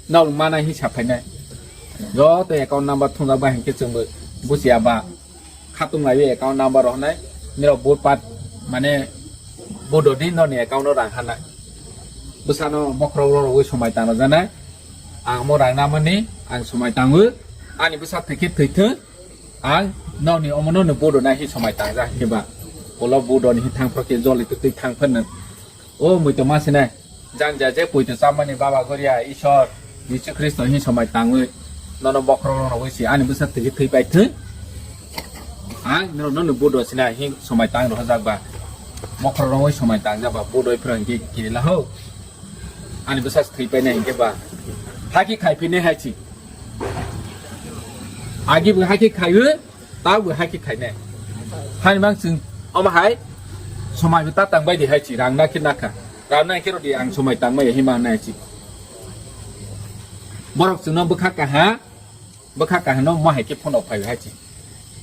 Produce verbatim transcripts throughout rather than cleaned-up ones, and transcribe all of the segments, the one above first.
Nol mana hi saphainai. Joto account number thungjak bai hinkhe chwngbo buchiya ba. Khatung laiwi account number rohonai. Nirok vote pat mane vote rodi noni account o rang hanai. Bwsano bokhorok rorogwi somai tangna janai. Ang mo rang namani ang somai tangwi. Ani bwsa thwikhe thwithwng. Ang noni omo noni vote rona hi somai tangjak hinkhe ba. Ulo vote roni hi thangphro khe joli twtwi thangphano. O muitu ma sinai. Jang ja je puitu chamani Baba Goria Isor Jisu Khristo hin somai tangwi nono bokhorok rogwi si ani bwsa twi thwi pai thwi. Ang no no budo sina hin somai tang rohajak ba. Bokhorok rogwi somai tang jaba budo phra hingi kirila ho. Ani bwsa thwi pai na hinge ba. Haki khai phi ne hai chi. Agi bu haki khai wi. Tabo hai khe khainai. Hani mang chwng omo hai somai bo ta tang bai di hai chi rang na khe nakha. Rang na khe rodi ang somai tang mai hima nai chi. Borok chwngno bwkha kaha, bwkha kaha no mo hai khe phone phai hai chi.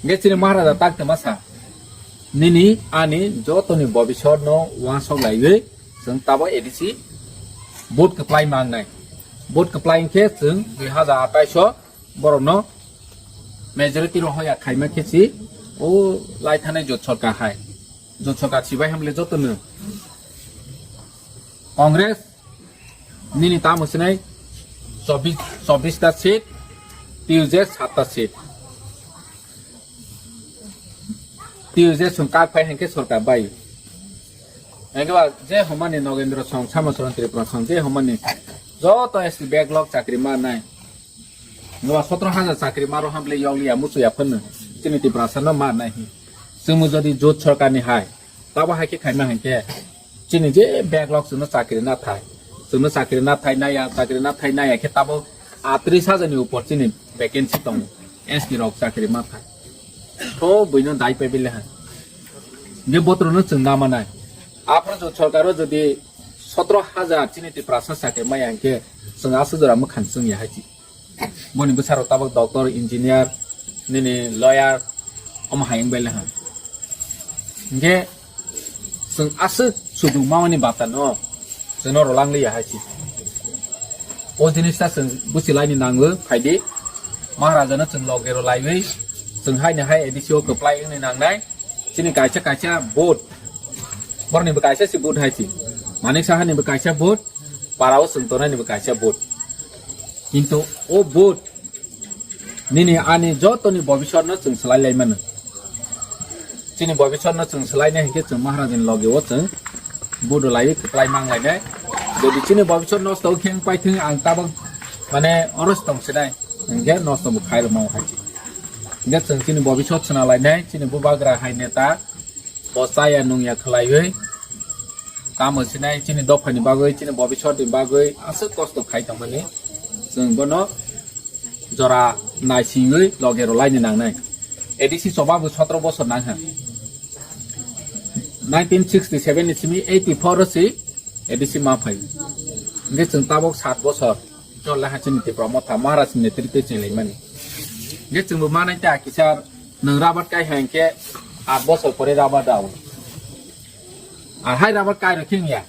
Nge chini Maharaja tak tama sa. Nini ani joto ni bobisor no wansok laiwi chwng tabo A D C vote kwplai mang nai. Vote kwplai khe chwng dui hazar atais o borokno majority rok hoya khaima khe si o lai thanai jot sorkar hai. Jot sorkar sibai hamle joto no. Congress nini tamo sinai chobbish, chobbish ta seat, T U J sat ta seat. T U J sung kak phai hangke sorkar bai. Hangke ba je homani Nogendra song, Samacharan Tripura song, je homani joto S T backlog chakri ma nai. Nwa sotro hajar chakri maro hamle yokliya musuya phano. Chini Tiprasa no ma nai hi. Chwngno jodi jot sorkar ni hai. Tabo hai khe khaima hai khe. Chini je backlog chwngno chakri na thai. Chwngno chakri na thai naya, chakri na thai naya khe tabo atris hajar ni upor chini vacancy tongo. S T rok chakri ma thai. Tho buino dai pe bile hai. Je botro no chwng na manai. Aphro jot sorkar o jodi sotro hajar chini Tiprasa chakri maya hangke chwng aswk jora mwkhan chwng ya hai chi. Boni bwsarok tabuk doctor, engineer, nini lawyer, omo hai wng bai le hwn. Hingke chwng aswk sudung mamani bata no chwngno rolang liya hai si. O jinis ta chwng buchi laini nango, phaidi. Maharaja no chwng loge ro laiwi chwng haini hai A D C o kwplai wngni nangnai. Chini kaisa kaisa vote. Borni bo kaisa si vote hai si. Manik Saha ni bo kaisa vote. Para o chwng tongnai ni bo kaisa vote. Kintu o vote nini ani joto ni bobisor no chwng swlai lai mano. Chini bobisor no chwng swlai nai hinkhe chwng Maharaj ni loge o chwng vote lai kwplai mang lai nai. Jodi chini bobisor nosto khe wng pai thung ang tabok mane oros tong sinai. Hinkhe nosto bo khai rwma hai si. Hinkhe chwng chini bobisor swna lai nai, chini bubagra hai neta. Bo chaya nungya khwlaiwi. Tamo sinai chini dophani bagwi, chini bobisotni bagwi aswk kosto khai tongmani. Chwng bono jora naisingwi loge rwlaini nangnai. A D C choba bo sotro bosor nangkha. Nineteen sixty seven ni simi eighty four o si A D C ma phai. Hingke chwng tabok sat bosor. Chol le ha chini Tipra Motha Maharaj ni netrite chenglaimani. Hingke chwngbo manai ta kisa nwng rabat kai hai hingke aat bosor pore rabat rao. Ar hai rabat kai rok khing ya.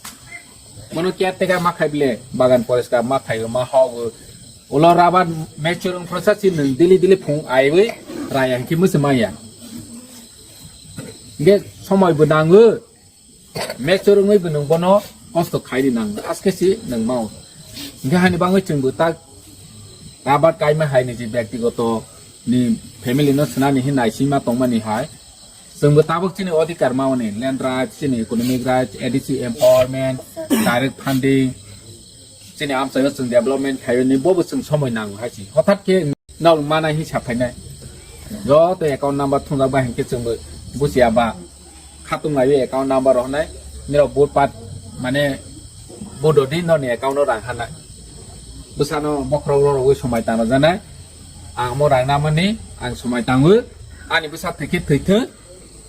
Bono caretaker ma khai bile bagan poriskar ma khai ma hog. Ulo rabat mature wng prosa si nwng dili dili phung aiwi raya hingke mwswk maya. Hingke somoi bo nango. Mature wngwi bo nwng bono kosto khaidi nang aske si nwng mao. Hingke hani bangwi chwng bo tak rabat kaima hai ni je byaktigoto ni family no swnani hin naisingma tongmani hai. Chwng bo tabuk chini odhikar mao ni land rights, chini economic rights, A D C empowerment, direct funding, chini amchaio chwng development khaio ni bobo chwng somoi nango hai si. Hothat khe nol mana hi saphainai. Joto account number thungjak bai hinkhe chwngbo buchiya ba. Khatung laiwi account number rohonai. Nirok vote pat mane vote rodi noni account o rang hanai. Bwsano bokhorok rorogwi somai tangna janai. Ang omo rang namani ang somai tangwi. Ani bwsa thwikhe thwithwng.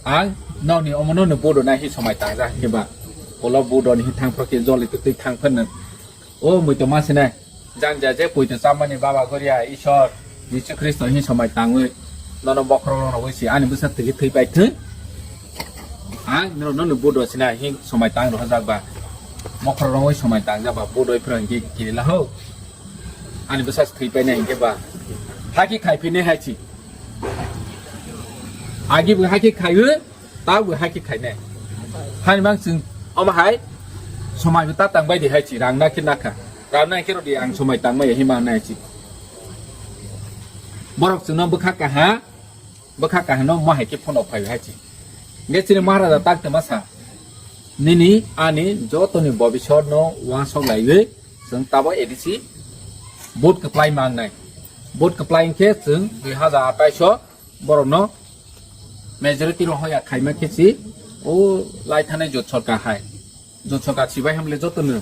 Ang noni omo noni vote rona hi somai tangjak hinkhe ba. Ulo vote roni hi thangphro khe joli twtwi thangphano. O muitu ma sinai. Jang ja je puitu chamani Baba Goria Isor Jisu Khristo hin somai tangwi nono bokhorok rogwi si ani bwsa thwikhe thwi pai thung. Ang nirok nono vote rw sinai hin somai tang rw hajak ba. Bokhorok rogwi somai tang jaba vote rw phwrwng ki kirila ho. Ani bwsa se thwi painai hinkhe ba. Haki khai phinai hai chi. Agi bo haki khaiwi, ta bo haki khainai. Hani mang chwng omo hai somai bo ta tang bai di hai chi, rang na khe nakha. Rang na khe rodi ang somai tang mai hima nai chi. Borok chwngno bwkha kaha, bwkha kahano mo hai khe phone phai hai chi. Nge chini Maharaja tak tama sa. Nini ani jotoni bobisor no wansok laiwi chwng tabo A D C vote kwplai mangnai. Vote kwplai khe chwng dui hazar atais o borok no majority rohoya khaima khe si o lai thanai jot sorkar hai. Jot sorkar sibai hamle jotono.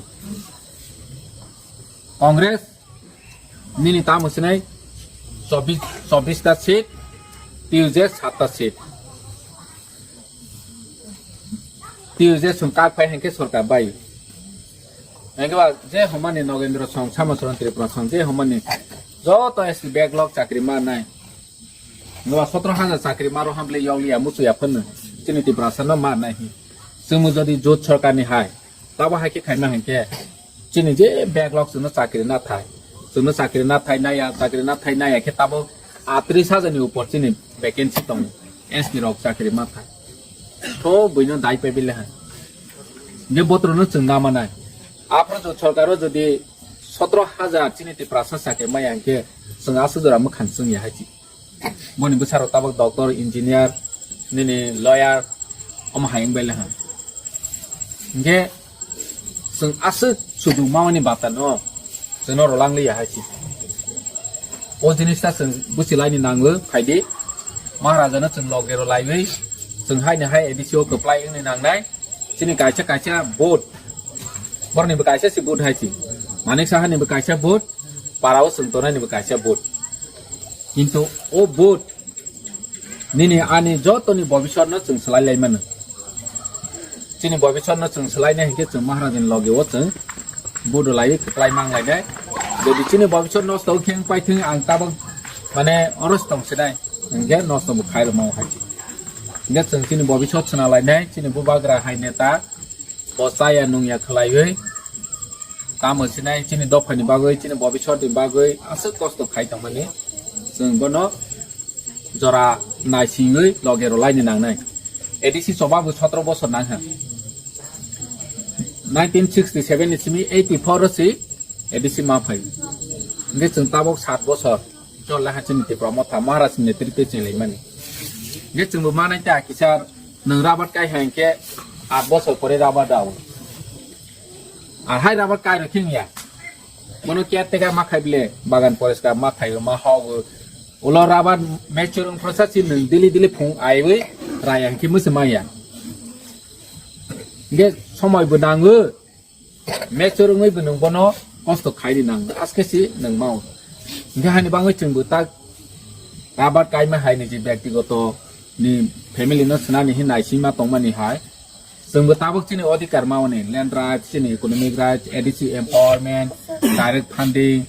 Congress nini tamo sinai chobbish, chobbish ta seat, T U J sat ta seat. T U J sung kak phai hengke sorkar bai. Hengke ba je homani Nogendra song, Samacharan Tripura song, je homani joto S T backlog chakri ma nai. Nwa sotro hajar chakri maro hamle yogli ya musu ya phun. Chini Tiprasa no ma nai hi. Chwngmo jodi jot sorkar ni hai. Tabo hai khe khaima hinkhe chini je backlog chwngno chakri na thai, chwngno chakri na thai naya, chakri na thai naya khe tabo atris hajar ni upor chini vacancy tongo, S T rok chakri ma thai. Tho buino dai pe bile hai. Je botro no chwng na manai. Aphro jo sorkaro jodi sotro hajar chini Tiprasa chakri maya hinkhe chwng aswk jora mwkhang chwng ya hai chi. Boni bwsarok tabok doctor, engineer, nini lawyer, omo hai wng bai le hwn. Hinkhe chwng aswk suduk mamani bata no chwngno rolang liya hai si. O jinis ta chwng buchi laini nango, phaidi. Maharaja no chwng loge ro laiwi chwng haini hai A D C o kwplai wngni nangnai. Chini kaisa kaisa vote. Borokni bo kaisa si vote hai si. Manik Saha ni bo kaisa vote. Para o chwng tongnai ni bo kaisa vote. Kintu o vote nini ani joto ni bobisor no chwng swlai lai mano. Chini bobisor no chwng swlai nai hinkhe chwng Maharaja ni loge o chwng vote rw lai kwplai mang lai nai. Jodi chini bobisor nosto wng khe wng pai thwng ang tabok mane oro se tong sinai. Hinkhe nosto bo khai rw mao hai si. Hinkhe chwng chini bobisor swna lai nai, chini bubagra hai neta. Bo chaya nungya khwlaiwi tamo sinai chini dophani bagwi, chini bobisotni bagwi aswk kosto khai tongmani. Chwng bono jora naisingwi loge rwlaini nangnai. A D C choba bo sotro bosor nangha. Nineteen sixty seven ni simi eighty four o si A D C ma phai. Hinkhe chwng tabok sat bosor. Jol le ha chini Tipra Motha Maharaj ni netritwe chenglaimani. Hinkhe chwngbo manai ta kisa nwng rabat kai hai hinkhe aat bosor pore rabat rao. Ar hai rabat kai rw khe wngya. Bono caretaker ma khai bile bagan poriskar ma khai ma hok. Ulo rabat mature wng phrasa si nwng dili dili phung aiwi raya hinkhe mwse maya. Hinkhe somoi bo nango. Mature wngwi bo nwng bono kosto khaidi nang, aske si nwng mao. Hinkhe hani bangwi chwngbo tak rabat kaima hai niji byaktigoto ni family no swnani hin naisingma tongmani hai. Chwngbo tabuk chini odhikar maoni, land rights, chini economic rights, A D C empowerment, direct funding,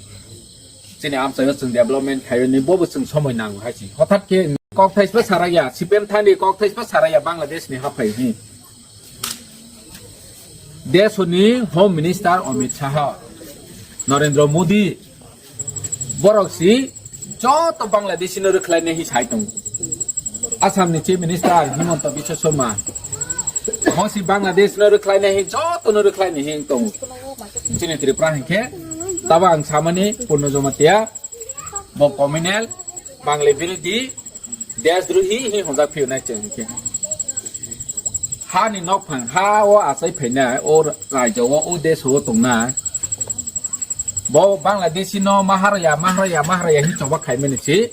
chini amchaio chwng development khaio ni bobo chwng somoi nango hai si. Hothat khe kok thaisba saraya, C P M thani kok thaisba saraya Bangladesh ni haphai hi. Desoni Home Minister Amit Shah, Narendra Modi, borok si joto Bangladeshi no rwkhlainai hi sai tongo. Assam ni Chief Minister Himanta Biswa Sarma, bo si Bangladesh no rwkhlainai hi joto no rwkhlainai hi tongo. Chini Tripura hinkhe tabo ang samani Purno Jamatia, bo communal, Bangla birodhi, desdrohi hi honjak phiyonai chwng hinkhe. Hani nokphang, ha o achai phainai, o raijo o, o desh o tongnai. Bo Bangladeshi no maharaya, maharaya, maharaya hi choba khaimani si.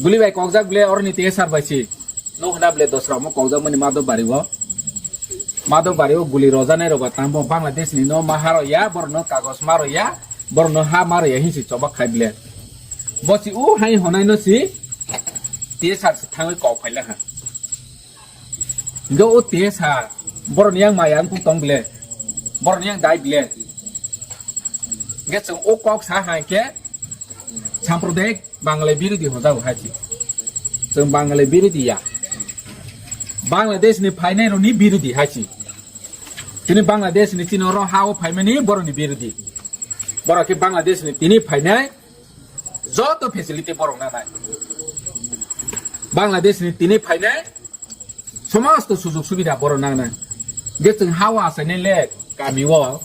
Guli bai kokjak bile oroni T S R bai si. No hwna bile dosra mo kokjak mani Madhobari o. Madhobari o guli rojanai rok ba tamo Bangladesh ni no maharaya, borno kagos maroya. Borokno ha ma rwya hinsi choba khai ble. Bo si o hai honai no si T S R se thangwi kok phai lakha. Hinkhe o T S R borokni yang maya wngkuk tong ble. Borokni yang dai ble. Hinkhe chwng o kok sa hai khe sampradayik Bangla birodhi honjago hai si. Chwng Bangla birodhi ya. Bangladesh ni phainai rokni birodhi hai si. Chini Bangladesh ni chini oro ha o phaimani borokni birodhi. Borok khe Bangladesh ni tini phainai joto facility borok nanai. Bangladesh ni tini phainai somosto sujog subida borok nanai. Je chwng hawa achainai le kami o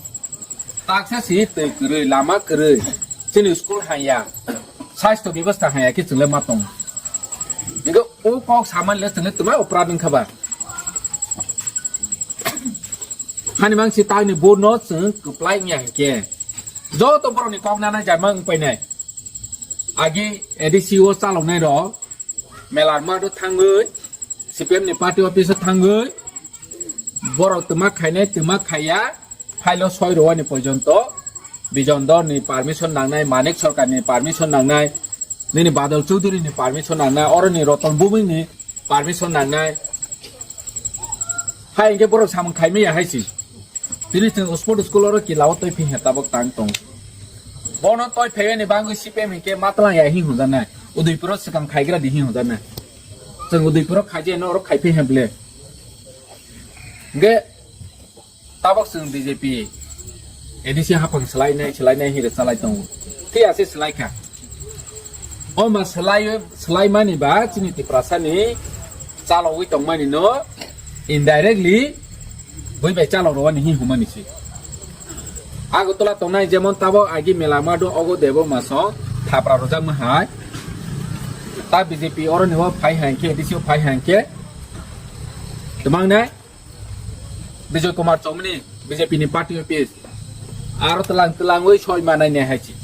taksa si twi kwrwi, lama kwrwi, chini school haya, sastho bebostha haya khe chwng le ma tongo. Hingke o kok samani le chwng le twma oprad wngkha ba. Hani mang si tangni bono chwng kwplai wngya hinkhe. Joto borokni kok nanai jama wngpainai. Agi A D C o chaloknai rok melar mato thangwi, C P M ni party office o thangwi, borok twma khainai, twma khaiya, phailo soi rwani porjonto, Bijon Dor ni permission nangnai, Manik Sarkar ni permission nangnai, nini Badal Chowdhury ni permission nangnai, oroni Roton Bhumik ni permission nangnai. Hai hingke borok samung khaimaya hai si. Tini chwng sport school oro kila o twi phiya tabok tang tong. Bono twi phiyani bangwi C P M hingke matlang ya hi hwnjanai. Udaipuro swkang khaigra di hi hwnjanai. Chwng Udaipuro khaijai no oro khai phiya ble. Hingke tabok chwng B J P, A D C haphang swlainai, swlainai hinwi chalai tongo. Phiya se swlaikha. O ma swlai, swlaimani ba chini Tiprasani chalogwi tongmani no indirectly bui bai chalok rwani hi humani se. Agartala tongnai jemon tabok agi mela ma do ogo debo maso thapra rwjakma hai. Ta B J P oroni o phai hai khe, A D C o phai hai khe. Twmang nai? Bijoy Kumar Chomni, B J P ni party office. Aro tlang tlangwi soi manai ne hai chi.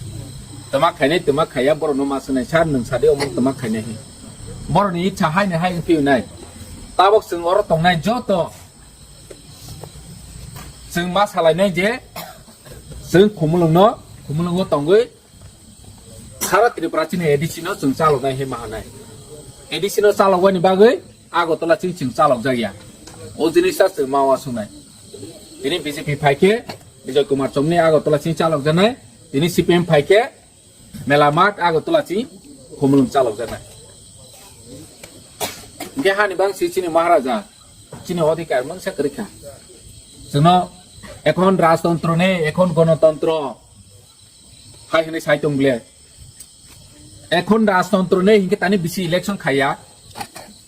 Tama khainai, tama khaiya, borok no ma swnai, sar nwng sade omo tama khainai hi. Borok ni icha hai ne hai phiu nai. Tabok chwng oro tongnai joto. Chwng ma salai nai je, chwng khumulwng no, khumulwng o tongwi, Sara Tripura chini A D C no chwng chaloknai hai mahanai. A D C no chalokbani bagwi Agartala chini chwng chalokjakya. O jinisa chwng ma uansuknai. Tini B J P phaikhe Bijoy Kumar Chomni Agartala chini chalokjaknai. Tini C P M phaikhe Mela Math Agartala chini khumulwng chalokjaknai. Hingke hani bangsi chini Maharaja chini odhikar mungsa kwrwikha. Chwngno ekhon rajtontro nei, ekhon gonotontro. Hai hwnwi sai tong ble. Ekhon rajtontro nei hinkhe tani bisi election khaiya.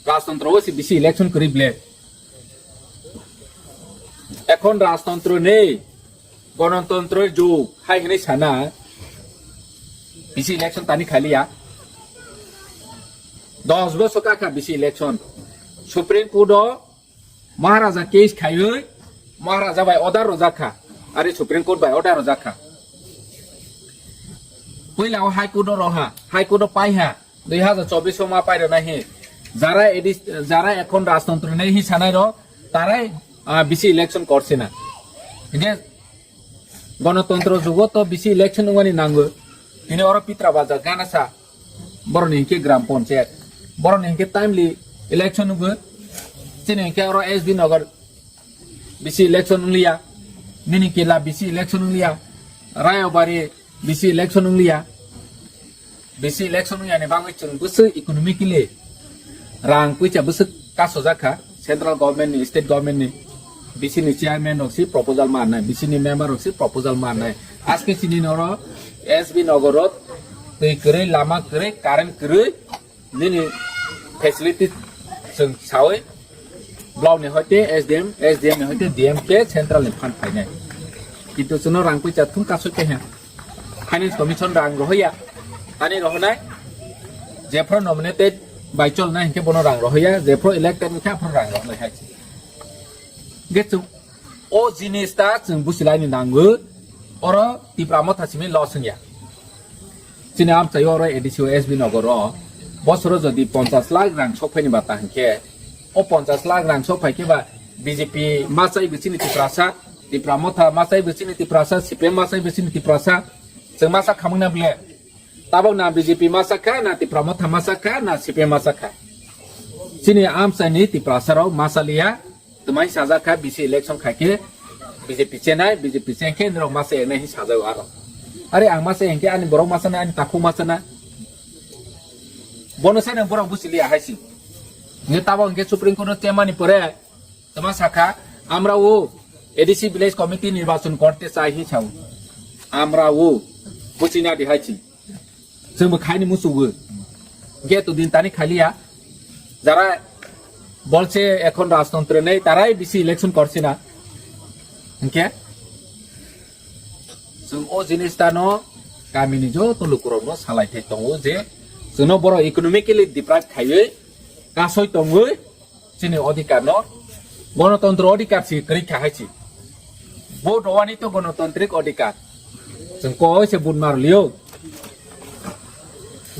Rajtontro o se bisi election kwrwi ble. Ekhon rajtontro nei, gonotontro jug hai hwnwi sana. Bisi election tani khaliya. Dos bosor kakha bisi election. Supreme Court o Maharaja case khaiwi Maharaja bai order rojak kha. Ari Supreme Court bai order rojak kha. Puila o High Court o roha, High Court o paiha, dui hazar chobbish o ma pairona hi. Jara edi, jara ekhon rajtontro nei hi sanai ro, tarai, ah, bisi election korsina. Hingke Gonotontro jugo to bisi election wngmani nango. Tini oro Pitra Bazar gana sa. Boroni hinkhe Gram Panchayat. Boroni hinkhe timely election wngwi. Chini hinkhe oro S B Nagar bisi election wngliya. Nini Kila bisi election wngliya. Rayabari bisi election wngliya. Bisi election wngya ni bagwi chwng bwswk economically rang puisa bwswk kasojak kha central government ni, state government ni. Bisi ni chairman rok si proposal ma rwnai, bisi ni member rok si proposal ma rwnai. Aske chini noro S B Nagar o twi kwrwi, lama kwrwi, current kwrwi, nini facility chwng sawi block ni hoite S D M, S D M ni hoite D M khe central ni fund phainai. Kintu chwngno rang puisa thum kasoi khe ha. Finance Commission rang rohoya, tani rohonai, jephru nominated by cholnai hinkhe bono rang rohoya, jephru elected wngkhe aphru rang rohonai hai. Hingkhe chwng o jinis ta chwng busilaini nango, oro Tipra Motha simi loss wngya. Chini amchaio oro A D C o S B Nagar o bosoro jodi ponchas lakh rang sokphaini bata hinkhe, o ponchas lakh rang sokphai khe ba B J P machai bo chini Tiprasa, Tipra Motha machai bo chini Tiprasa, C P M machai bo chini Tiprasa, chwng masa khamung na ble. Tabok na B J P masa kha, na Tipra Motha masa kha, na C P M masa kha. Chini amchai ni Tiprasa rok masa liya, twmai sajak kha, B C election khai khe B J P chenai, B J P chen khe norok masa enai hi sajao aro. Are ang masa enkhe ani borok masa na, ani takhuk masa na. Bono sai nang borok busi liya hai si. Nge tabok hingke Supreme Court no chemani pore, tama sakha, আমরা ও ADC village committee নির্বাচন করতে চাই hi sao. আমরা ও Buchina di hai chi. Chwng bo khaini musugo. Ge to din tani khaliya. Jara bolche ekhon rajtantro nei tarai bisi election korchina. Hwnkhe chwng o jinis tano kamini joto lukurokno salai thai tongo je chwngno borok economically deprived khaiwi kasoi tongwi chini odhikar no, gonotontro odhikar si kwrwi kha hai si. Vote rwani to gonotantrik odhikar. Chwng koi se vote mar liyo.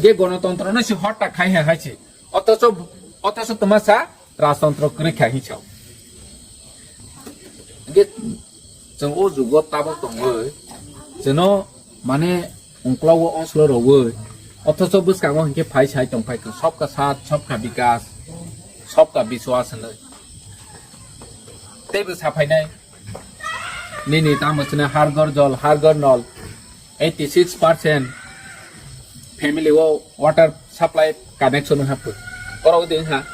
Ge gonotontro no si hotta khai hai hai si. Othocho, othocho tuma sa rajtantro kwrwi kha hi chao. Ge chwng o jugo tabok tongwi. Chwngno mane ungklogo oslo rogwi, othocho bwskango hinkhe phai sai tong phai kha, "Sabka saath, sabka vikas, sabka vishwas" hinwi. Teibo saphainai, nini tamo chini Har Ghar Jal, Har Ghar Nal, eighty six percent family o water supply connection wngha phu. Borok wngdi wngha.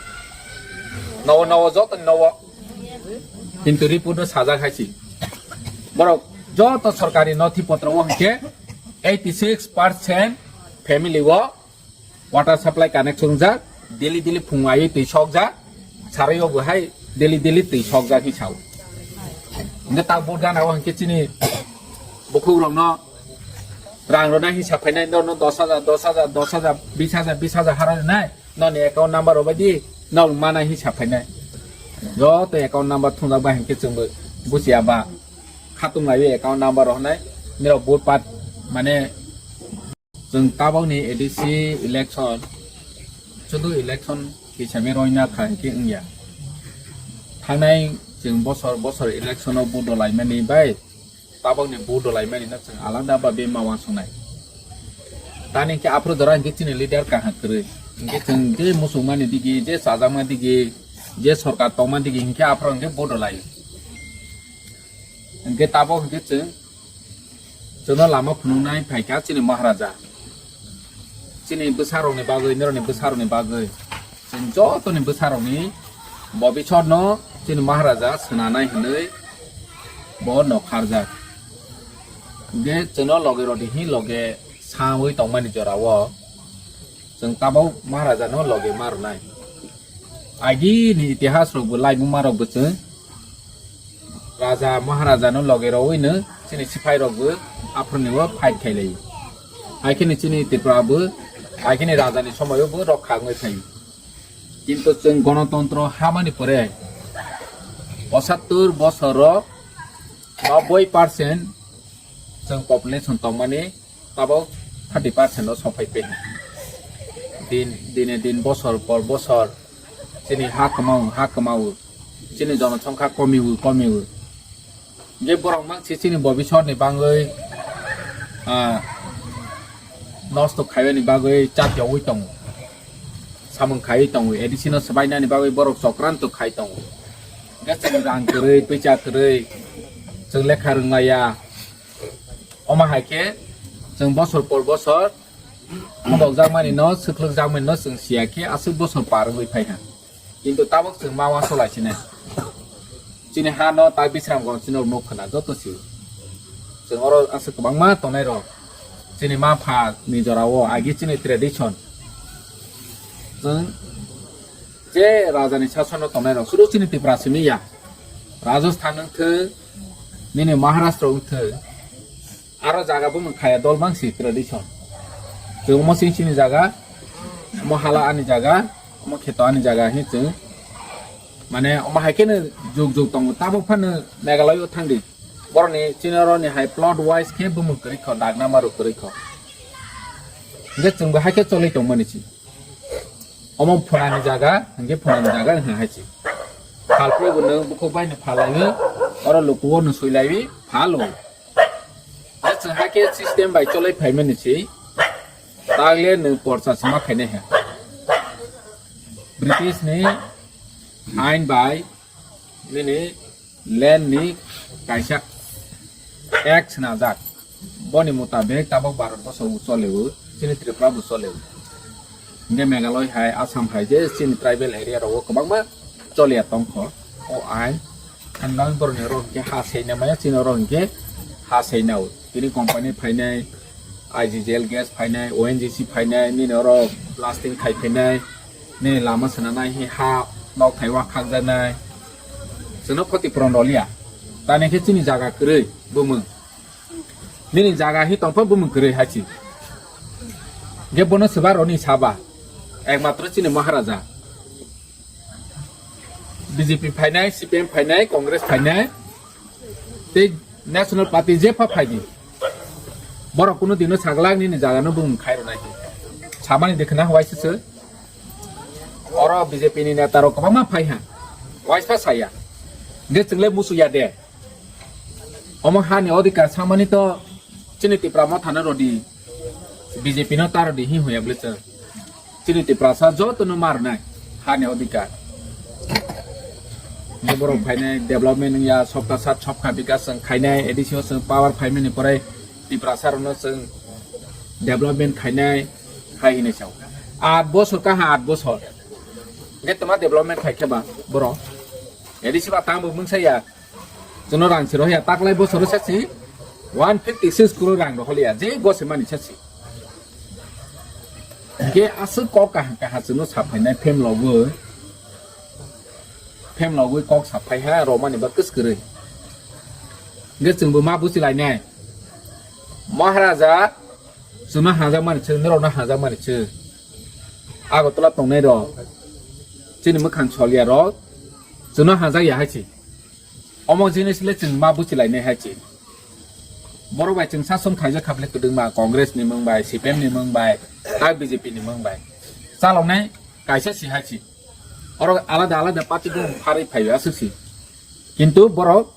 Nowo nowo joto nowo. Kintu report o sajak hai si. Borok joto sorkari nothi potro o hwnkhe eighty six percent family o water supply connection wngjak. Daily daily phung aiwi twi sokjak. Sarai o bo hai daily daily twi sokjak hi sao. Hwnkhe tak bo gana o hwnkhe chini bukhuk rokno rang rwna hi saphainai, norno dos hajar, dos hajar, dos hajar, bis hajar, bis hajar hara rwnai, noni account number rwbai di, nok mana hi saphainai. Joto account number thungjak bai hinkhe chwngbo buchiya ba. Khatung laiwi account number rwnai, nirok vote pat mane chwng tabokni A D C election, sudu election hisabe roina kha hinkhe wngya. Thangnai chwng bosor bosor election o vote rwlaimani bai, tabokni vote rwlaimani no chwng alada babe ma uansuknai. Tani hinkhe aphuru jora hinkhe chini leader kaham kwrwi. Hinkhe chwng je muchungmani digi, je chajakma digi, je sorkar tongma digi hinkhe aphuru hinkhe vote rwlai. Hinkhe tabok hinkhe chwng, chwngno lama phunuknai phaikha chini Maharaja. Chini bwsarokni bagwi, norokni bwsarokni bagwi. Chwng jotoni bwsarokni bobisotno chini Maharaja swnanai hwnwi bo nokharjak. Hwnkhe chwngno loge rwdi hi loge sawi tongmani jorao chwng tabok Maharajano loge ma rwnai. Agini itihasrokbo laibuma rokbo chwng Raja Maharajano loge rowino chini siphai rokbo aphuruni o fight khailai. Haikheno chini Tripura bo haikheno Rajani somoyo bo rokha wngwi phaio. Kintu chwng gonotontro hamani pore pochattor bosoro noboi percent chwng population tongmani tabok thirty percent o sophai pe. Din, dine din bosor por bosor chini ha kwmao, ha kwmao. Chini jonosongkha komiwi, komiwi. Hingke borok mang si chini bobisor ni bagwi, ah, nosto khaiyani bagwi chatyawi tongo. Samung khaiwi tongo. A D C no swbainani bagwi borok chokranto khai tongo. Hingke chwng rang kwrwi, pisa kwrwi, chwng lekha rwnglaiya. Omo hai khe chwng bosor por bosor phobokjakmani no, swkhlwkjakmani no chwng siya khe aswk bosor par wngwi phai kha. Kintu tabok chwng ma uansuk lai sinai. Chini ha no ta Bisramganj chini rok nuk khna joto si. Chwng oro aswk kwbangma tongnai rok. Chini ma pha ni jora o agi chini tradition. Chwng je raja ni sason o tongnai rok sudu chini Tripura simi ya. Rajasthan wng thung, nini Maharashtra wng thung. Aro jaga bumung khaya dol bangsi tradition. Chwng omo sing sini jaga, omo hala ani jaga, omo kheto ani jaga hi chwng. Mane omo hai kheno juk juk tongo. Tabuk phano Meghalaya o thangdi. Boroni chini oroni hai plot wise khe bumung kwrwi kho, dagna maru kwrwi kho. Hingke chwngbo hai khe cholwi tongmani si. Omo phunani jaga, hingke phunani jaga wngkha hai si. Phalpre bo nwng bukhuk bai no phalaiwi, oro luku o no swilaiwi phalo. Chwng hakhe system bai cholai phaimani se, tagle nwng porcha se ma khainai ha. British ni ain bai nini land ni kaisa act swnajak. Boni mutabek tabok Bharat boso bo chole o, chini Tripura bo chole o. Hingke Meghalaya hai, Assam hai je chini tribal area rogo kwbangma choliya tongkho o ain. Ang nang borok ni oro hingke ha seina maya, chini oro hingke ha seina o. Tini company phainai, I G G L gas phainai, O N G C phainai, nini oro blasting khai phainai, nini lama swnanai, hi ha nok thai wak khakjaknai. Chwngno khoti puron rwliya. Tani khe chini jaga kwrwi bumung. Nini jaga hi tongpha bumung kwrwi hai si. Ge bono swba roni saba. Ekmatro chini Maharaja. B J P phainai, C P M phainai, Congress phainai, tei National Party jepha phaidi. Borok kunu dino saglak nini jagano bumung khai rwnai. Samani dekhna hwai se se. Oro B J P ni neta rok kwbangma phai ha. Waisa saya. Ge chwngle musu ya de. Omo hani odhikar samani to chini Tipra Motha no rodi, B J P no ta rodi hi hoya bwle chwng. Chini Tiprasa joto no marnai hani odhikar. Ni borok phainai development ya, sopta sat sopkha bikas chwng khainai, A D C o chwng power phaimani pore Tiprasa rok no chwng development khainai, hai hinwi sao. Aat bosor kaha aat bosor. Ge toma development khai khe ba borok. A D C ba tang bo mungsa ya. Chwngno rang si rohya taklai bosoro sasi one fifty six crore rang rohliya je gose mani sasi. Ge aswk kok kaha kaha chwngno saphainai phem logwi. Phem logwi kok saphai ha romani ba kwskwrwi. Ge chwngbo ma buchi lainai. Maharaja chwngno hajak mani chwng, norokno hajak mani chwng. Agartala tongnai rok. Chini mwkhang soliya rok. Chwngno hajak ya hai si. Omo jinis le chwng ma buchi lainai hai se. Borok bai chwng sason khaijak kha bwle kwdwkma Congress ni mung bai, C P M ni mung bai, tak B J P ni mung bai. Chaloknai kaisa si hai se. Oro alada alada party bo pharwi phai aswk si. Kintu borok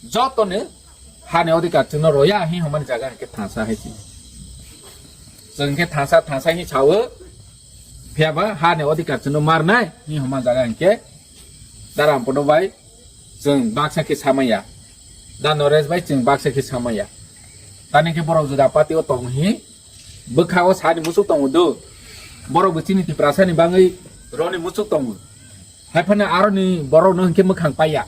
joto ni hani odhikar chwngno roya hi hwnmani jaga hwnkhe thansa hai se. Chwng khe thansa thansa hi sao. Phiya ba hani odhikar chwngno marnai hi hwnma jaga hwnkhe Daram podo bai chwng baksa khe samaya. Da Naresh bai chwng baksa khe samaya. Tani khe borok juda party o tong hi bwkha o sani musuk tongo do. Borok bo chini Tiprasa ni bangwi roni musuk tongo. Hai phano aro ni borok no hwnkhe mwkhang paiya.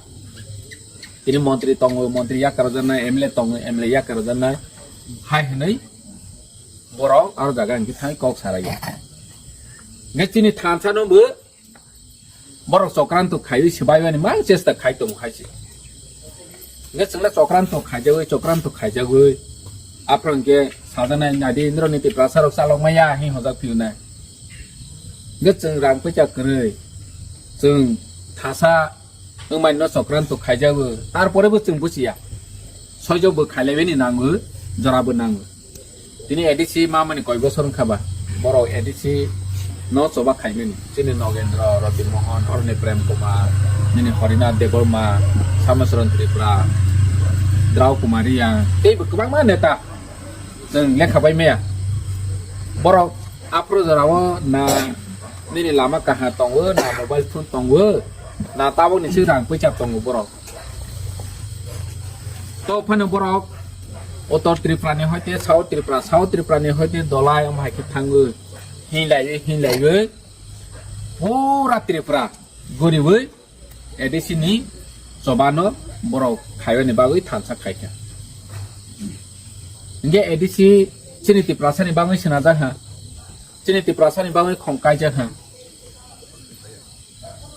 Tini montri tongo, montri yakarjaknai, M L A tongo, M L A yakarjaknai. Hai hwnwi borok aro jaga hwnkhe thangwi kok saraiya. Hwnkhe chini thansa no bo borok chokranto khaiwi swbaimani mang chesta khai tongo hai se. Hwnkhe chwngno chokranto khaijagwi, chokranto khaijagwi. Aphuru hwnkhe sajaknai nadi Indro ni Tiprasa rok chalok maya hi hojak phiunai. Hwnkhe chwng rang puisa kwrwi. Chwng thasa wngmani no chokranto khaijago. Tarpore bo chwng buchiya. Soijo bo khailaibani nango, jora bo nango. Tini A D C mamani koi bosor wngkha ba, borok A D C no choba khaimani. Chini Nogendra, Roti Mohan, Aroni Prem Kumar, nini Harinath Debbarma, Samacharan Tripura, Drau Kumar Reang, tei bo kwbangma neta chwng lekha bai maya. Borok aphuru jorao na nini lama kaha tongo, na mobile phone tongo, na tabukni se rang puisa tongo borok. To phano borok Uttor Tripura ni hoite South Tripura, South Tripura ni hoite Dolai omo hai khe thangwi hinlaiwi hinlaiwi pura Tripura guriwi A D C ni chobano borok khaiyani bagwi thansa khaikha. Hingke A D C chini Tiprasa ni bagwi swnajak ha, chini Tiprasa ni bagwi khong kaijak ha.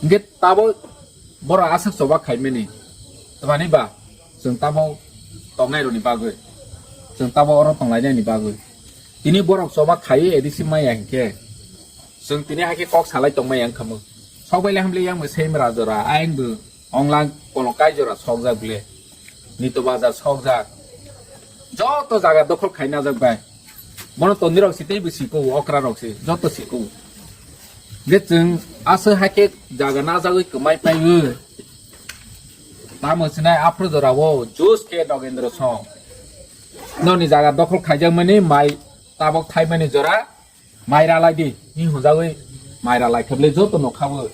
Hingke tabo borok aswk choba khaimani, twmani ba chwng tamo tongnai rokni bagwi, chwng tamo oro tonglainani bagwi. Tini borok choba khaiwi A D C maya hinkhe, chwng tini hakhe kok salai tongmaya wngkha mo. Sokbai le hamle yang bo same rajora, ayang bo onglang kolong kaijora sokjak bile. Nito bazar sokjak. Joto jaga dokhol khai najak bai. Bono tondwi rok si teibo siko, okra rok si, joto siko. Ge chwng aswk hakhe jaga najagwi kwmai paiwi. Tamo sinai aphuru jora o juice khe Nogendra song. Noni jaga dokhol khaijakmani mai tabok thaimani jora mai ralai di, hi hwnjagwi mai ralai khe bwle joto nokha o.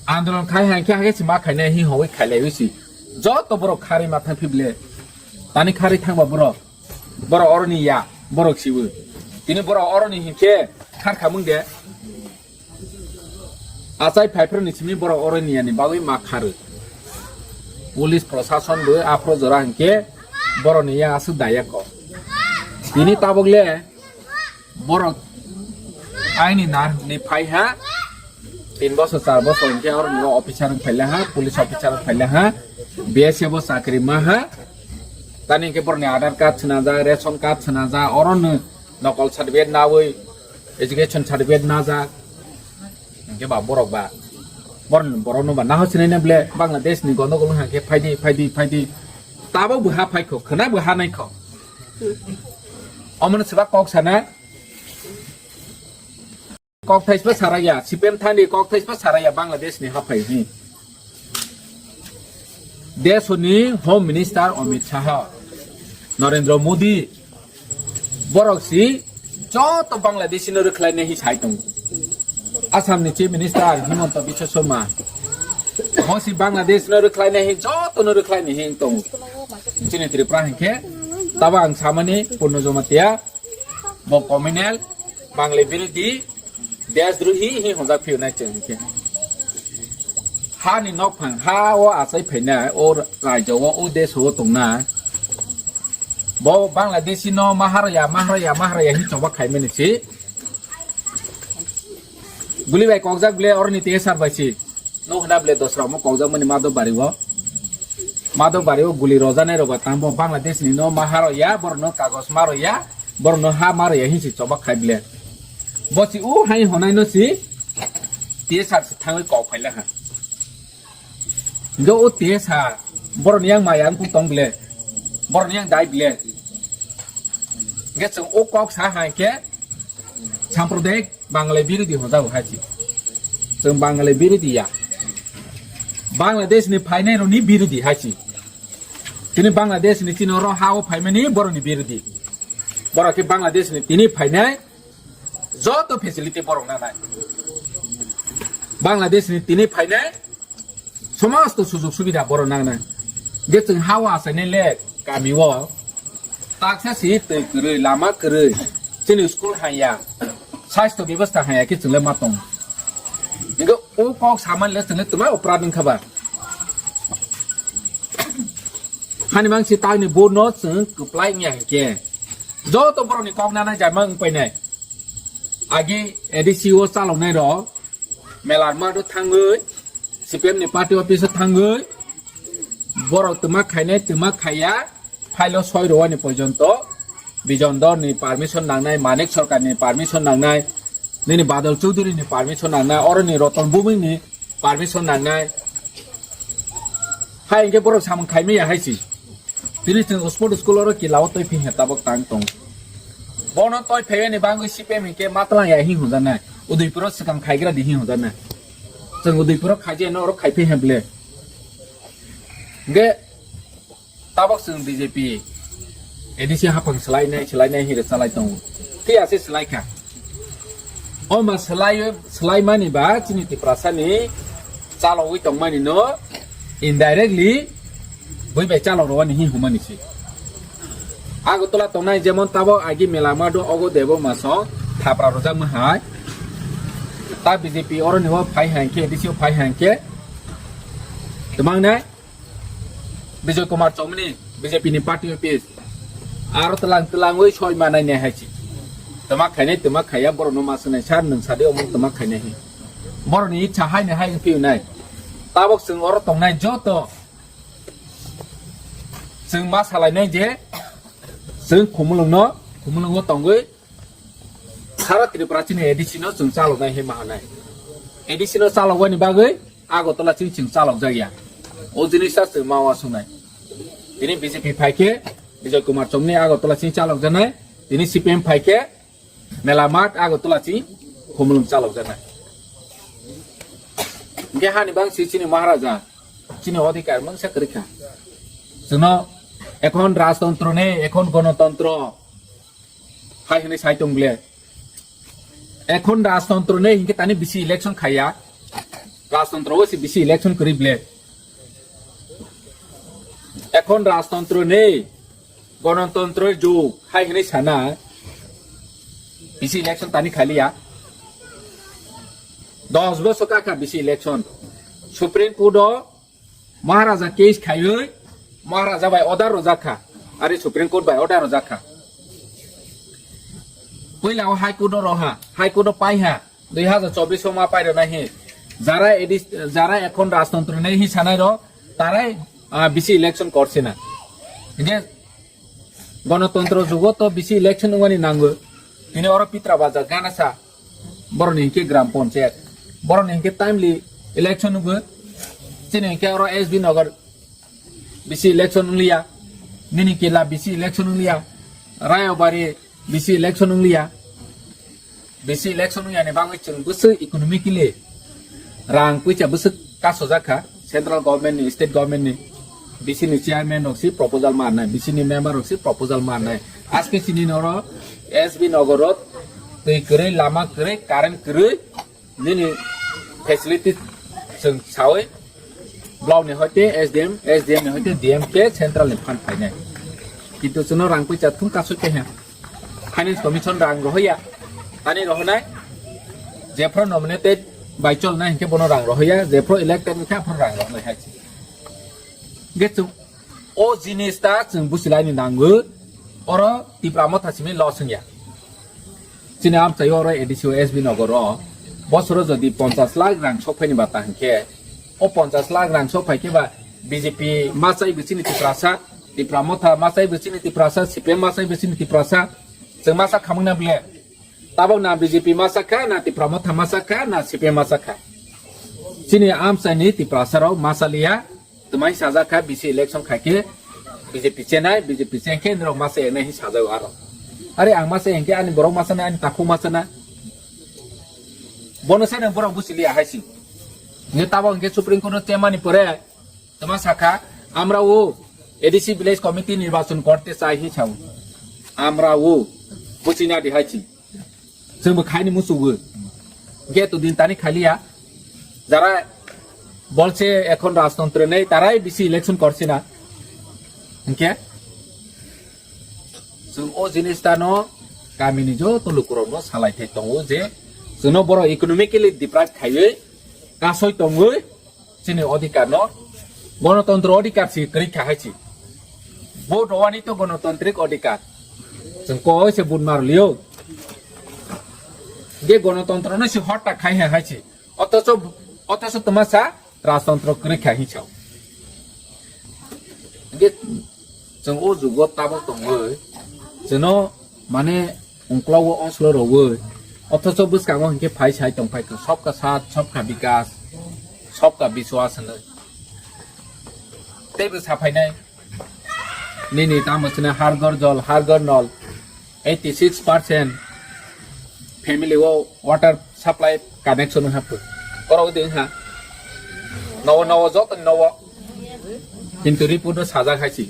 Andolon khai hai khe hakhe se ma khainai hi hwnwi khailaiwi si. Joto borok kharwi ma thang phi bwle. Tani kharwi thangba borok. Borok oroni ya, borok sibo. Tini borok oroni hinkhe khar khamung de. Achai phaiphru ni simi borok oroni yani bagwi ma kharu. Police prosason bo aphro jora hinkhe borok ni ya aswk daya ko. Tini tabuk le borok aini nar hwnwi phai ha. Tin bosor, char bosor hwnkhe oro ni officer wng phaila ha, police officer wng phaila ha, B S F o chakri ma ha. Tani hwnkhe borokni Aadhaar card swnajak, ration card swnajak, oro no nokol certificate nawi, education certificate najak. Hwnkhe ba borok ba, borok, borok no ba naho sinai na ble Bangladesh ni gondogol hwnkhe phaidi, phaidi, phaidi. Tabuk bo ha phaikho, khwna bo ha naikho. Omono swbak kok sana. Kok thaisba saraya, C P M thani kok thaisba saraya Bangladesh ni haphai hi. Desoni Home Minister Amit Shah, Narendra Modi, borok si joto Bangladeshi no rwkhlai nai hi sai tongo. Assam ni Chief Minister Himanta Biswa Sarma, bo si Bangladesh no rwkhlai nai hi joto no rwkhlai nai hi tongo. Chini Tripura hinkhe tabo ang samani Purno Jamatia, bo communal, Bangla birodhi, desdrohi hi honjak phiyo nai chwng hinkhe. Ha ni nokphang, ha o achai phainai, o rajyo o, o desh o tongnai. Bo Bangladeshi no maharaya, maharaya, maharaya hi choba khaimani si. Guli bai kokjak ble oroni T S R bai si. No hwna ble dosra mo kokjak mani Madhobari o. Madhobari o guli rojanai rok ba tang bo Bangladesh ni no maharaya, borok no kagos maroya. Borokno ha ma rwya hinsi chobak khai ble. Bo si o hai honai no si T S R si thangwi kok phaila ha. Hingke o T S R borokni yang maya wngkuk tong ble. Borokni yang dai ble. Hingke chwng o kok sa hai khe sampradayik Bangalai birodhi hojago hai si. Chwng Bangalai birodhi ya. Bangladesh ni phainai rokni birodhi hai si. Tini Bangladesh ni chini oro ha o phaimani borokni birodhi. Borok khe Bangladesh ni tini phainai joto facility borok nanai. Bangladesh ni tini phainai somosto sujog subida borok nanai. Je chwng ha o achainai le kami o taksa si twi kwrwi, lama kwrwi, chini school hanya, sastho bebostha hanya khe chwng le ma tong. Hingke o kok samani le chwng le twma oprad wngkha ba. Hani mang si tangni bono chwng kwplai wngya hinkhe. Joto borokni kok nanai jama wng painai. Agi A D C o chaloknai rok, melar mato thangwi, C P M ni party office o thangwi, borok twma khainai, twma khaiya, phailo soi rwani porjonto, Bijon Dor ni permission nangnai, Manik Sarkar ni permission nangnai, nini Badal Chowdhury ni permission nangnai, oroni Roton Bhumik ni permission nangnai. Hai hingke borok samung khaimaya hai si. Tini chwng sport school oro kila o twi phiya tabok tang tong. Bono twi phiyani bangwi C P M hingke matlang ya hing hunjanai. Udaipuro swkang khaigra di hing hunjanai. Chwng Udaipuro khaijai no oro khai phiya ble. Hingke tabok chwng B J P, A D C haphang swlainai, swlainai hinwi salai tongo. Tei ase swlaikha. O ma swlai, swlaimani ba chini Tiprasani chalogwi tongmani no indirectly bui bai chalok rwani hin humani si. Agartala tongnai jemon tabok agi mela mado ogo debo maso thapra rwjakma hai. Ta B J P oroni o phai hai khe, A D C o phai hai khe. Twmangnai. Bijoy Kumar Chomni, B J P ni party office. Aro tlang tlangwi soi manai ne hai si. Tama khainai, tama khaiya, borok no ma swnai sar, nwng sadi omo tama khainai hi. Borok ni icha hai ne hai wngphi nai. Tabok chwng oro tongnai joto. Chwng ma salainai je, chwng khumulwng no, khumulwng o tongwi, Sara Tripura chini A D C no chwng chaloknai hinma hanai. A D C no chalokwani bagwi Agartala chini chwng chalokjakya. O jinisa chwng ma uansuknai. Tini B J P phaikhe Bijoy Kumar Chomni Agartala chini chalokjaknai. Tini C P M phaikhe Mela Math Agartala chini khumulwng chalokjaknai. Hingke hani bangsi chini Maharaja, chini odhikar mangsa kwrwikha. Chwngno ekhon rajtontro nei, ekhon gonotontro. Hai hwnwi sai tong ble. Ekhon rajtontro nei hinkhe tani bisi election khaiya. Rajtontro o se bisi election kwrwi ble. Ekhon rajtontro nei, gonotontro jug hai hwnwi sana. Bisi election tani khaliya. Dos bosor kakha bisi election. Supreme Court o Maharaja case khaiwi Maharaja bai order rwjak kha, ari Supreme Court bai order rwjak kha. Puila o High Court o roha, High Court o paiha, dui hazar chobbish o ma pairwnai hi. Jara edi, jara ekhon rajtontro nei hi sanai ro, tarai, ah, bisi election korsina. Hinkhe gonotontro jugo to bisi election wngmani nango. Tini oro Pitra Bazar gana sa, boroni hinkhe Gram Panchayat, boroni hinkhe timely election wngwi. Chini hinkhe oro S B Nagar bisi election wngliya, nini kila bisi election wngliya, Rayabari bisi election wngliya, bisi election wngliya ni bagwi chwng bwswk economically rang puisa bwswk kasojak kha central government ni, state government ni, bisi ni chairman rok si proposal ma rwnai, bisi ni member rok si proposal ma rwnai. Aske chini noro S B Nagar o twi kwrwi, lama kwrwi, current kwrwi, nini facility chwng sawi block ni hoite S D M, S D M ni hoite D M khe central ni fund phainai. Kintu chwngno rang puisa thung kasui khe ha. Finance Commission rang rohoya. Ani rohonai jephro nominated by chol na hinkhe bono rang rohoya, jephro elected hinkhe aphro rang rohonai hai. Ge chwng o jinis ta chwng busilaini nango, oro Tipra Motha simi loss wngya. Chini amchai oro A D C o S B Nagar o bosoro jodi ponchas lakh rang sokphaini bata hinkhe, o ponchas lakh rang sokphai khe ba B J P machai bo chini Tiprasa, Tipra Motha machai bo chini Tiprasa, C P M machai bo chini Tiprasa, chwng masa khamung na bile. Tabok na B J P masa kha, na Tipra Motha masa kha, na C P M masa kha. Chini amchai ni Tiprasa rok masa liya, twmai sajak kha, bisi election khai khe B J P chenai, B J P chen khe nirok masa enai hi sajak aro. Are ang masa enkhe ani borok masa na, ani takhuk masa na. Bono sai nang borok busi liya hai si. Nge tabok hwnkhe Supreme Court no chemani pore, tama sakha, আমরা ও A D C village committee নির্বাচন করতে চাই hi sao. আমরা ও busi na di hai si. Chwngbo khaini musugo. Hinkhe to din tani khaliya. Jara bolse ekhon rajtontro nei, tarai bisi election korsina. Hinkhe chwng o jinis tano kamini joto lukurokno salai thai tongo je chwngno borok economically deprive khaiwi kasoi tongwi chini odhikar no, gonotontro odhikar si kwrwi kha hai si. Vote rowani to gonotantrik odhikar. Chwng koi se vote mar liyo. Ge gonotontro no si hotta khai hai hai si. Othocho, othocho tuma sa rajtontro kwrwi kha hi sao. Ge chwng o jugo tabok tongwi. Chwngno mane Ungklogo onslo rogwi, othocho bwskango hinkhe phai sai tongphai kha, "Sabka saath, sabka vikas, sabka vishwas," hinwi. Teibo saphainai, nini tamo sini Har Ghar Jal, Har Ghar Nal, eighty six percent family o water supply connection wngha pho. Oro wngdi wngha. Nowo nowo joto nowo. Kintu report o sajak hai si.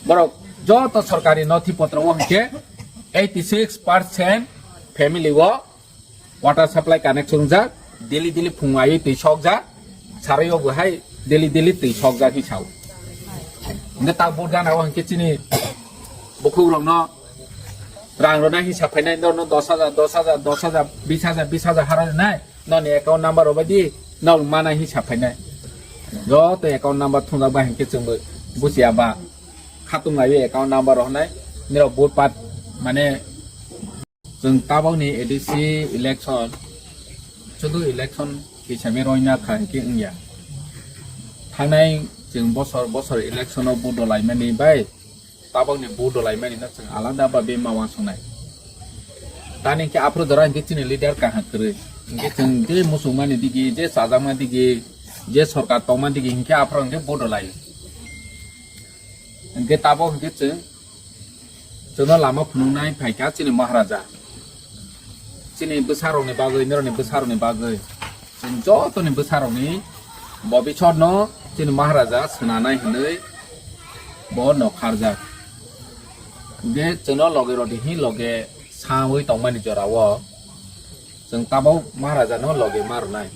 Borok joto sorkari nothi potro o hinkhe eighty six percent family o water supply connection wngjak. Daily daily phung aiwi twi sokjak. Sarwi o bo hai daily daily twi sokjak hi sao. Hinkhe ta bo gana o hinkhe chini bukhuk rokno rang rwna hisab phainai, norno dos hajar, dos hajar, dos hajar, bis hajar, bis hajar hara rwnai, noni account number rwbai di, nok mana hisab phainai. Joto account number thungjak bai hinkhe chwngbo buchiya ba khatung laiwi account number rw hwnai, nirok vote pat mane chwng tabokni A D C election, sudu election hisabe roina kha hinkhe wngya. Thangnai chwng bosor bosor election o vote rw laimani bai, tabokni vote rw laimani no chwng alada babe ma uansuknai. Tani hinkhe aphuru jora hinkhe chini leader kaham kwrwi. Hinkhe chwng je muchungmani digi, je chajakma digi, je sorkar tongma digi hinkhe aphuru hinkhe vote rw lai. Hinkhe tabok hinkhe chwng, chwngno lama phunuknai phaikha chini Maharaja. Chini bwsarokni bagwi, norokni bwsarokni bagwi. Chwng jotoni bwsarokni bobisotno chini Maharaja swnanai hwnwi bo nokharjak. Hinkhe chwngno loge rwdi hi loge sawi tongmani jorao chwng tabok Maharajano loge ma rwnai.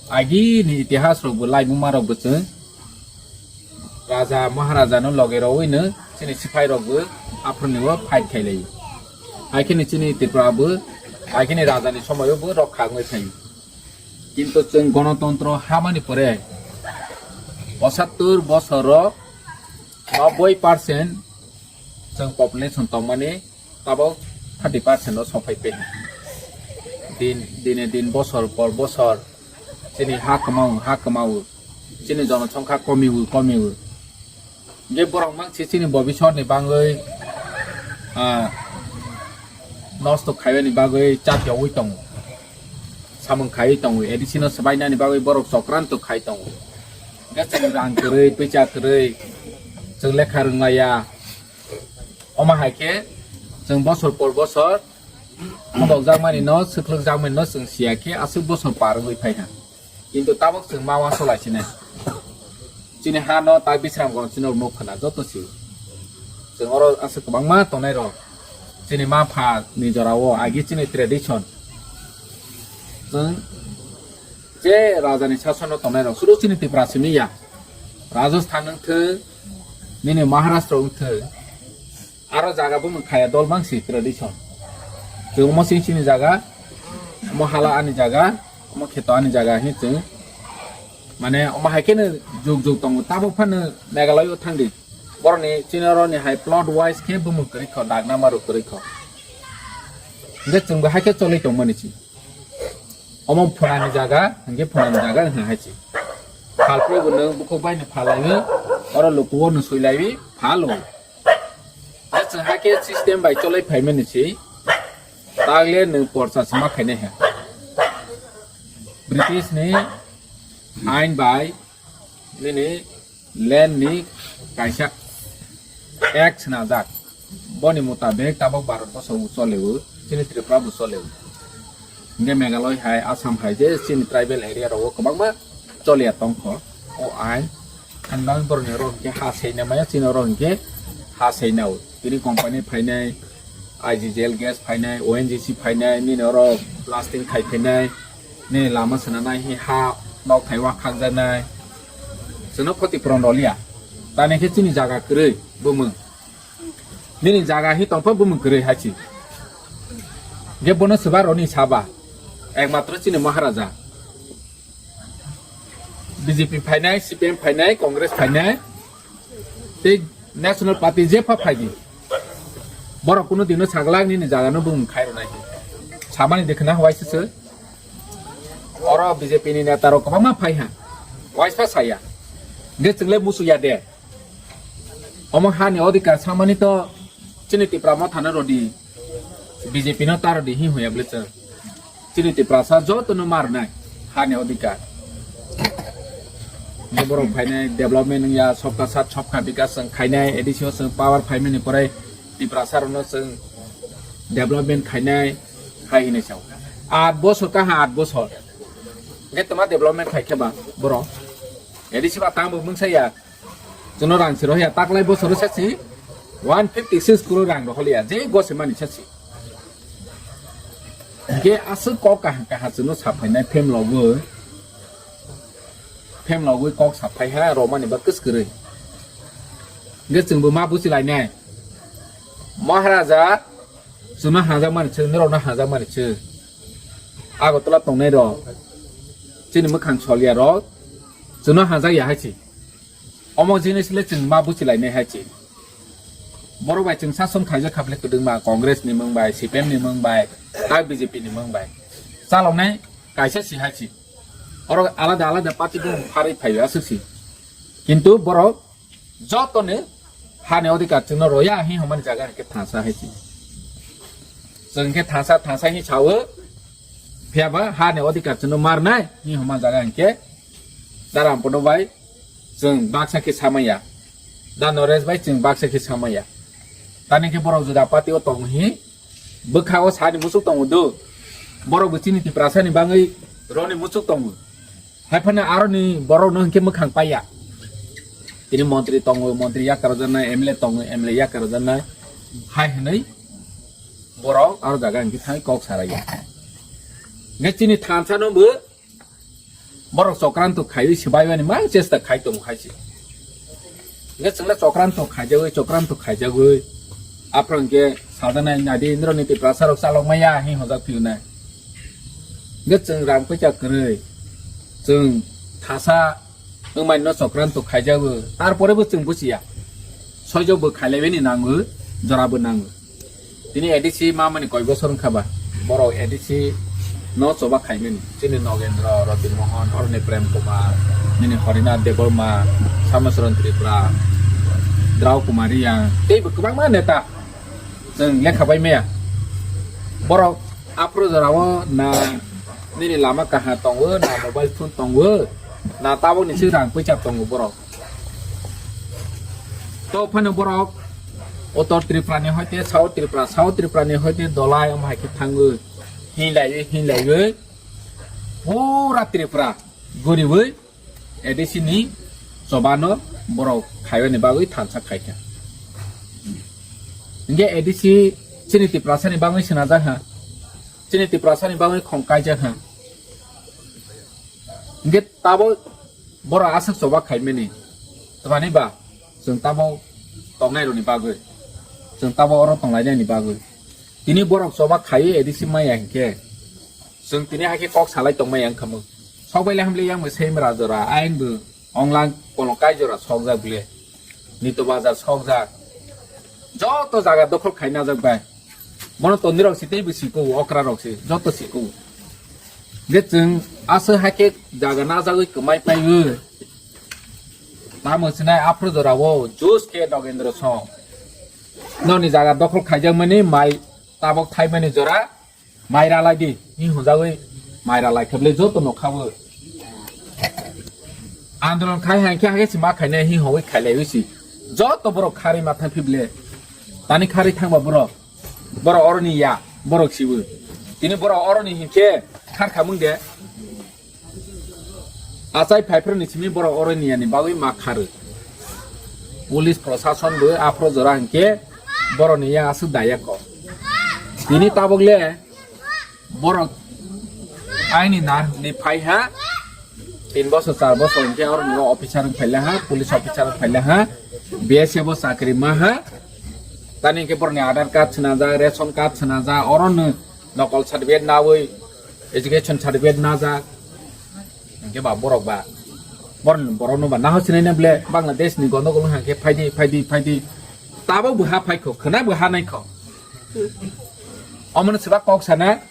Agini itihasrokbo laibuma rokbo chwng Raja Maharajano loge rowino chini sipairokbo aphuruni o fight khailai. Haikheno chini Tripura bo, haikheno Rajani somoio bo rokha wngwi phaio. Kintu chwng gonotontro hamani pore pochattor bosoro nobboi percent chwng population tongmani tabok thirty percent o sophai pe. Din, dine din, bosor por bosor, chini ha kwmao, ha kwmao, chini jonosongkha komiwo, komiwo. Hingke borok mang se chini bobisor ni bagwi, ah, nosto khaiyani bagwi chatiyogwi tongo. Samung khaiwi tongo, A D C no swbainani bagwi borok chokranto khai tongo. Hingke chwng rang kwrwi, pisa kwrwi, chwng lekha rwnglaiya. Omo hai khe chwng bosor por bosor phundokjakmani no, swkhlwkjakmani no chwng siya khe aswk bosor par wngwi phai kha. Kintu tabok chwng ma uansuk lai sinai. Chini ha no tak Bisramganj chini nuk khna joto si. Chwng oro aswk kwbangma tongnai rok. Chini ma pha ni jora o agi chini tradition. Chwng je raja ni sason o tongnai rok sudu chini Tripura simi ya. Rajasthan wng thwi, nini Maharashtra wng thwi. Aro jaga bumung khaya dol mang si tradition. Chwng omo sing sini jaga, omo hala ani jaga, omo kheto ani jaga hi chwng. Mane omo hai khe no juk juk tongo. Tabuk phano Meghalaya o thangdi. Boroni chini oro ni hai plot wise khe bumung kwrwi kho, dagna maru kwrwi kho. Hingke chwng bo hai khe cholwi tongmani si. Omo phunani jaga, hingke phunani jaga wngkha hai si. Phalpro bo nwng bukhuk bai no phalaiwi, oro luku o no swilaiwi phalo. Chwng hakhe system bai cholai phaimani si, tagle nwng porcha se ma khainai ha. British ni ain bai nini land ni kaisa act swnajak. Boni mutabek tabok Bharat boso bo choleo, chini Tripura bo choleo. Hingke Meghalaya hai, Assam hai je chini tribal area rogo kwbangma choliya tongkho o ain. Ang bang borokni oro hingke ha seina maya, chini oro hingke ha seina o. Tini company phainai, I G G L gas phainai, O N G C phainai, nini oro blasting khai phainai, nini lama swnanai, hi ha nok thai wa khakjaknai. Chwngno khoti puron roliya. Tani khe chini jaga kwrwi bumung. Nini jaga hi tongpha bumung kwrwi hai si. Ge bono swba roni saba. Ekmatro chini Maharaja. B J P phainai, C P M phainai, Congress phainai, tei National Party jepha phaidi. Borok kunu dino saglak nini jagano bumung khairwnai. Samani dekhna hwai se se. Oro B J P ni neta rok kwbangma phai ha. Waisa saya. Ge chwngle musu ya de. Omo hani odhikar samani to chini Tipra Motha no rodi, B J P no ta rodi hi hoya bwle chwng. Chini Tiprasa joto no marnai hani odhikar. Borok phainai development wngya, sobka sat sobka bikas chwng khainai, A D C o chwng power phaimani pore Tiprasa rok no chwng development khainai hai hinwi sao. Aat bosor kaha aat bosor. Ge toma development khai khe ba borok. A D C ba tang bo mungsa ya. Chwngno rang se rohya taklai bosoro sasi one fifty six crore rang roholiya je gose mani sasi. Hingke aswk kok kaha kaha chwngno saphainai phemlogwi, phemlogwi kok saphai ha romani ba kwskwrwi. Hingke chwngbo ma buchilainai Maharaja chwngno hajak mani chwng norokno hajak mani chwng Agartala tongnai rok chini mwkhang soliya rok chwngno hajak ya hai si. Omo jinis le chwng ma buchilainai hai si. Borok bai chwng sason khaijak kha bwle kwdwngma Congress ni mung bai, C P M ni mung bai, tak B J P ni mung bai. Chaloknai kaisa si hai si. Oro alada alada party bo pharwi phaio aswk si. Kintu borok joto ni hani odhikar chwngno roya hi hwnmani jaga hwnkhe thansa hai si. Chwng khe thansa thansa hi sao. Phiya ba hani odhikar chwngno marnai hi hwnma jaga hwnkhe Dara Ampono bai chwng baksa khe samaya. Da Naresh bai chwng baksa khe samaya. Tani khe borok juda party o tong hi bwkha o sani muchuk tongo do. Borok bo chini Tiprasa ni bangwi roni muchuk tongo. Hai phano aroni borok no hwnkhe mwkhang paiya. Tini montri tongo, montri yakarjaknai, M L A tongo, M L A yakarjaknai. Hai hwnwi borok aro jaga hwnkhe thangwi kok saraiya. Hwnkhe chini thansa no bo borok chokranto khaiwi swbaimani mang chesta khai tongo hai se. Hwnkhe chwngno chokranto khaijagwi, chokranto khaijagwi, aphuru hwnkhe sajaknai nadi Indra ni Tiprasa rok chalok maya hi hojak phiyunai. Hwnkhe chwng rang puisa kwrwi, chwng thasa wngmani no chokranto khaijago, tarpore bo chwng buchiya. Soijo bo khailaibani nango, jora bo nango. Tini A D C mamani koi bosor wngkha ba, borok A D C no choba khaimani. Chini Nogendra, Roti Mohan, Aroni Prem Kumar, nini Harinath Debbarma, Samacharan Tripura, Drau Kumar Reang, teibo kwbangma neta chwng lekha bai maya. Borok aphuru jorao na nini lama kaha tongo, na mobile phone tongo, na tabukni se rang puisa tongo borok. To phano borok Uttor Tripura ni hoite South Tripura, South Tripura ni hoite Dolai omo hai khe thangwi hinlaiwi hinlaiwi pura Tripura guriwi A D C ni chobano borok khaiyani bagwi thansa khaikha. Hinkhe A D C chini Tiprasa ni bagwi swnajak ha, chini Tiprasa ni bagwi khong kaijak ha. Hinkhe tabuk borok aswk choba khaimani. Twmani ba chwng tabuk tongnairokni bagwi, chwng tabuk oro tonglainaini bagwi. Tini borok choba khaiwi A D C maya hinkhe chwng tini hakhe kok salai tongmaya wngkha mung. Sokbaile hamle yang bo same rajora, ayang bo onglang kolong kaijora sokjak bile. Nito bazar sokjak. Joto jaga dokhol khai najak bai. Bono tondwirok se teibo siko, okrarok se joto siko. Je chwng aswk hai khe jaga najagwi kwmai paiwi. Tamo sinai aphuru jorao juice khe Nogendra song. Noni jaga dokhol khaijakmani mai tabok thaimani jora mai ralai di. Hi hwnjagwi mai ralai khe bwle joto nokha bo. Andolon khai hai khe hakhe se ma khainai hi hwnwi khailaiwi si. Joto borok kharwi ma thang phi bwle. Tani kharwi thangba borok. Borok oroni ya, borok sibo. Tini borok oroni hinkhe khar khamung de. Achai phaiphru ni simi borok oroni yani bagwi ma kharu. Police prosason bo aphro jora hinkhe borok ni ya aswk daya ko. Tini tabuk le borok aini nar ni phai ha. Tin bosor, char bosor hinkhe oro ni officer wng phaila ha, police officer wng phaila ha, B S F o chakri ma ha. Tani hinkhe borok ni Aadhaar card swnajak, ration card swnajak, oro no nokol certificate nawi, education certificate najak. Hinkhe ba borok ba, borok ni, borok no ba naho sinai na ble Bangladesh ni gondogol wng khe phaidi, phaidi, phaidi. Tabo bo ha phai kho, khwna bo ha nai kho. Omo no swbak kok sana.